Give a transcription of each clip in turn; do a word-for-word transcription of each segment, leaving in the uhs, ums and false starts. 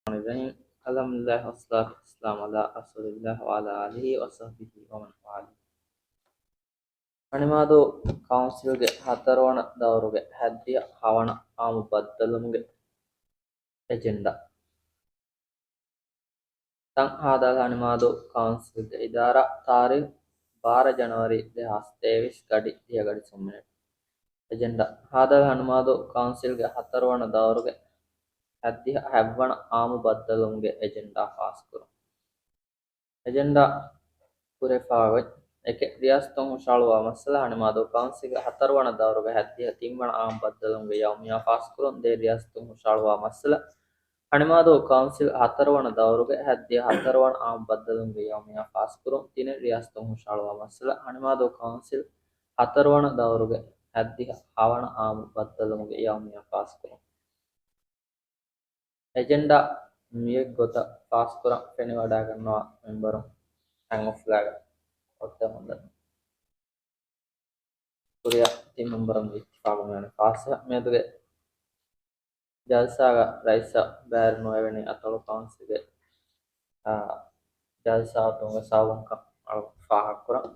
الرحمن الرحيم. الحمد لله والصلاة والسلام على رسول الله وعلى آله وصحبه ومن والاه. ހަނިމާދޫ ކައުންސިލްގެ ހަތަރުވަނަ ދައުރުގެ ހައްދިހަ ހަވަނަ އާއްމު ބައްދަލުވުމުގެ އެޖެންޑާ. ތަން ހާދަ ހަނިމާދޫ ކައުންސިލްގެ އިދާރާ، ތާރީޚު ބާރަ ޖަނަވަރީ ދެހާސް ތޭވީސް، ގަޑި ދިހަ ގަޑި ސުން މިނެޓް. އެޖެންޑާ. ހާދަ ހަނިމާދޫ ކައުންސިލްގެ ހަތަރުވަނަ ދައުރުގެ ހައްދިހަ ހަތްވަނަ އާއްމު ބައްދަލުވުމުގެ އެޖެންޑާ ފާސްކުރުން. އެޖެންޑާ ކުރެފާގޮތް. އެކެއް، ރިޔާސަތުން ހުށަހަޅުވާ މައްސަލަ. ހަނިމާދޫ ކައުންސިލްގެ ހަތަރުވަނަ ދައުރުގެ ހައްދިހަ ތިންވަނަ އާއްމު ބައްދަލުވުމުގެ ޔައުމިއްޔާ ފާސްކުރުން. ދެ، ރިޔާސަތުން ހުށަހަޅުވާ މައްސަލަ. ހަނިމާދޫ ކައުންސިލް ހަތަރުވަނަ ދައުރުގެ ހައްދިހަ ހަތަރުވަނަ އާއްމު ބައްދަލުވުމުގެ ޔައުމިއްޔާ ފާސްކުރުން. ތިނެއް، ރިޔާސަތުން ހުށަހަޅުވާ މައްސަލަ. ހަނިމާދޫ ކައުންސިލް ހަތަރުވަނަ ދައުރުގެ ހައްދިހަ ހަވަނަ އާއްމު ބައްދަލުވުމުގެ ޔައުމިއްޔާ ފާސްކުރުން. އެޖެންޑާ މިއެއްގޮތަށް ފާސްކުރަން ފެނިވަޑައިގަންނަވާ މެމްބަރުން ހަނގުފުލާގަ އޮއްޓަމުންދަން. ކުރިއަށް ތިން މެމްބަރުންގެ އިއްތިފާގު މިވަނީ ފާސް. މިއަދުގެ ޖަލްސާގަ ރައީސަށް ބައިވެރި ނުވެވެނީ އަތޮޅު ކައުންސިލްގެ، އާ، ޖަލްސާ އޮތުމުގެ ސަބަބުންކަން އަޅުގަނޑު ފާހަގަކުރަން.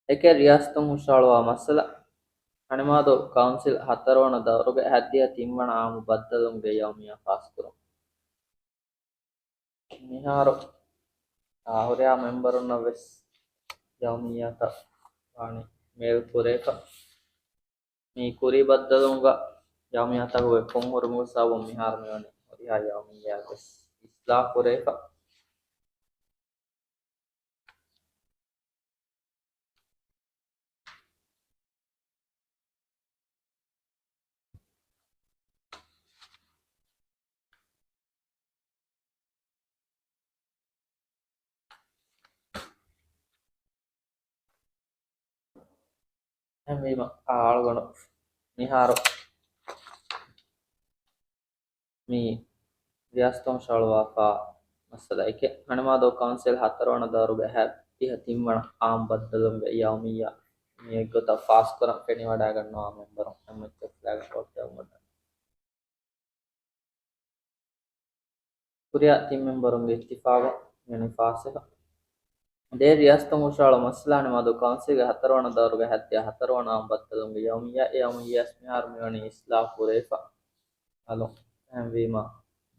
އެކެއް، ރިޔާސަތުން ހުށަހަޅުވާ މައްސަލަ. ހަނިމާދޫ ކައުންސިލް ހަތަރުވަނަ ދައުރުގެ ހައްދިހަ ތިންވަނަ އާއްމު ބައްދަލުވުމުގެ ޔައުމިއްޔާ ފާސްކުރުން. މިހާރު، އާ، ހުރިހާ މެމްބަރުންނަށް ވެސް ޔައުމިއްޔާތައް ވާނީ މެއިލް ކުރެވިފަ. މި ކުރީ ބައްދަލުވުމުގަ ޔައުމިއްޔާތަކުގެ ކޮން ހުރުމުގެ ސަބަބުން މިހާރު މިވަނީ ހުރިހާ ޔައުމިއްޔާ ވެސް އިސްލާހު ކުރެވިފަ. އެހެންވީމަ، އާ، އަޅުގަނޑު މިހާރު މި ރިޔާސަތުން ހުށަހަޅުވާފާ މައްސަލަ އެކެއް، ހަނިމާދޫ ކައުންސިލް ހަތަރުވަނަ ދައުރުގެ ހައްދިހަ ތިންވަނަ އާއްމު ބައްދަލުވުމުގެ ޔައުމިއްޔާ މިއެއްގޮތަށް ފާސްކުރަން ފެނިވަޑައިގަންނަވާ މެމްބަރުން އެންއެޗްއެފް ފްލެގް އަށް ވޯޓްދެއްވުމަށް ދަންނަވަން. ކުރިއަށް ތިން މެމްބަރުންގެ އިއްތިފާގުން މިވަނީ ފާސްވެފަ. ދޭއް، ރިޔާސަތުން ހުށަހަޅު މައްސަލަ. ހަނިމާދޫ ކައުންސިލްގެ ހަތަރުވަނަ ދައުރުގެ ހައްދިހަ ހަތަރުވަނަ އާއްމު ބައްދަލުވުމުގެ ޔައުމިއްޔާ، އެ ޔައުމިއްޔާ ވެސް މިހާރު މިވަނީ އިސްލާހު ކުރެވިފަ. އަލުން އެހެންވީމަ،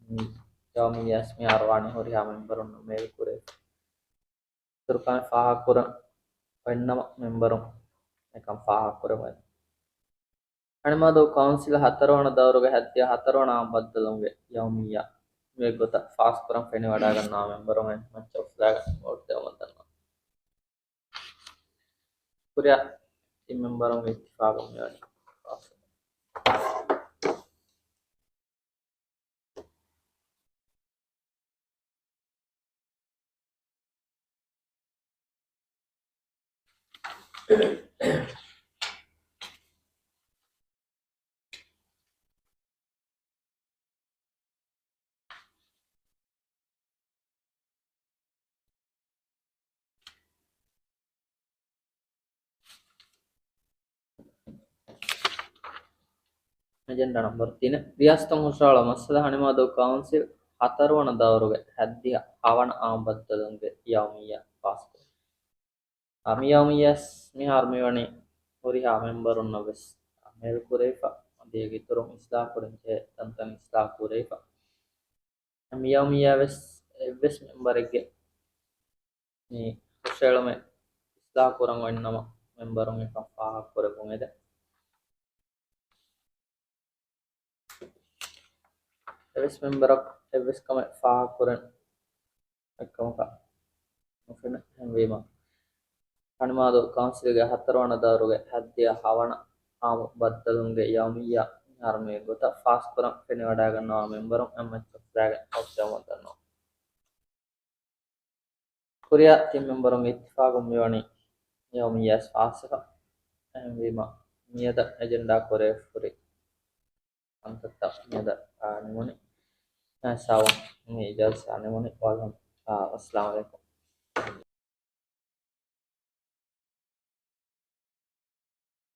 މި ޔައުމިއްޔާ ވެސް މިހާރު ވާނީ ހުރިހާ މެމްބަރުންނަށް މެއިލް ކުރެވިފަ. އިތުރު ކަމެއް ފާހަގަކުރަން އޮތްނަމަ މެމްބަރުން އެކަން ފާހަގަކުރަމު. ހަނިމާދޫ ކައުންސިލް ހަތަރުވަނަ ދައުރުގެ ހައްދިހަ ހަތަރުވަނަ އާއްމު ބައްދަލުވުމުގެ ޔައުމިއްޔާ މިއެއްގޮތަށް ފާސްކުރަން ފެނިވަޑައިގަންނަވާ މެމްބަރުން އެންއެޗްއެފް ފްލެގް އަށް ވޯޓްދެއްވުމަށް ދަންނަވަން. ކުރިއަށް ތިން މެމްބަރުންގެ އިއްތިފާގުން މިވަނީ ފާސް. އެޖެންޑާ ނަމްބަރު ތިނެއް، ރިޔާސަތުން ހުށަހަޅު މައްސަލަ. ހަނިމާދޫ ކައުންސިލް ހަތަރުވަނަ ދައުރުގެ ހައްދިހަ ހަވަނަ އާއްމު ބައްދަލުވުމުގެ ޔައުމިއްޔާ ފާސްކުރުން. އާ، މި ޔައުމިއްޔާ ވެސް މިހާރު މިވަނީ ހުރިހާ މެމްބަރުންނަށް ވެސް މެއިލް ކުރެވިފަ. އަދި އޭގެ އިތުރުން އިސްލާހު ކުރަންޖެހޭ ތަންތަން އިސްލާހު ކުރެވިފަ. މި ޔައުމިއްޔާ ވެސް އެއްވެސް މެމްބަރެއްގެ މި ހުށައެޅުމެއް އިސްލާހު ކުރަން އޮތްނަމަ، މެމްބަރުން އެކަން ފާހަގަ ކުރެއްވުން އެދެން. އެއްވެސް މެމްބަރަކު އެއްވެސް ކަމެއް ފާހަގަ ކުރަން އެއްކަމަކަށް ނުފެނޭ. އެހެންވީމަ، ހަނިމާދޫ ކައުންސިލްގެ ހަތަރުވަނަ ދައުރުގެ ހައްދިހަ ހަވަނަ އާއްމު ބައްދަލުވުމުގެ ޔައުމިއްޔާ މިހާރު މި ގޮތަށް ފާސްކުރަން ފެނިވަޑައިގަންނަވާ މެމްބަރުން އެންއެޗްއެފް ފްލެގް އަށް ވޯޓްދެއްވުމަށް ދަންނަވަން. ކުރިއަށް ތިން މެމްބަރުންގެ އިއްތިފާގުން މިވަނީ ޔައުމިއްޔާ ވެސް ފާސްވެފަ. އެހެންވީމަ، މިއަދަށް އެޖެންޑާ ކުރެވިފަ ހުރި ކަންތައްތައް މިއަދަށް، އާ، ނިމުނީ. އާ، ސާވަން މި ޖަލްސާ ނިމުނީ. ވައްލަމް، އާ، އައްސަލާމު ޢަލައިކުމް.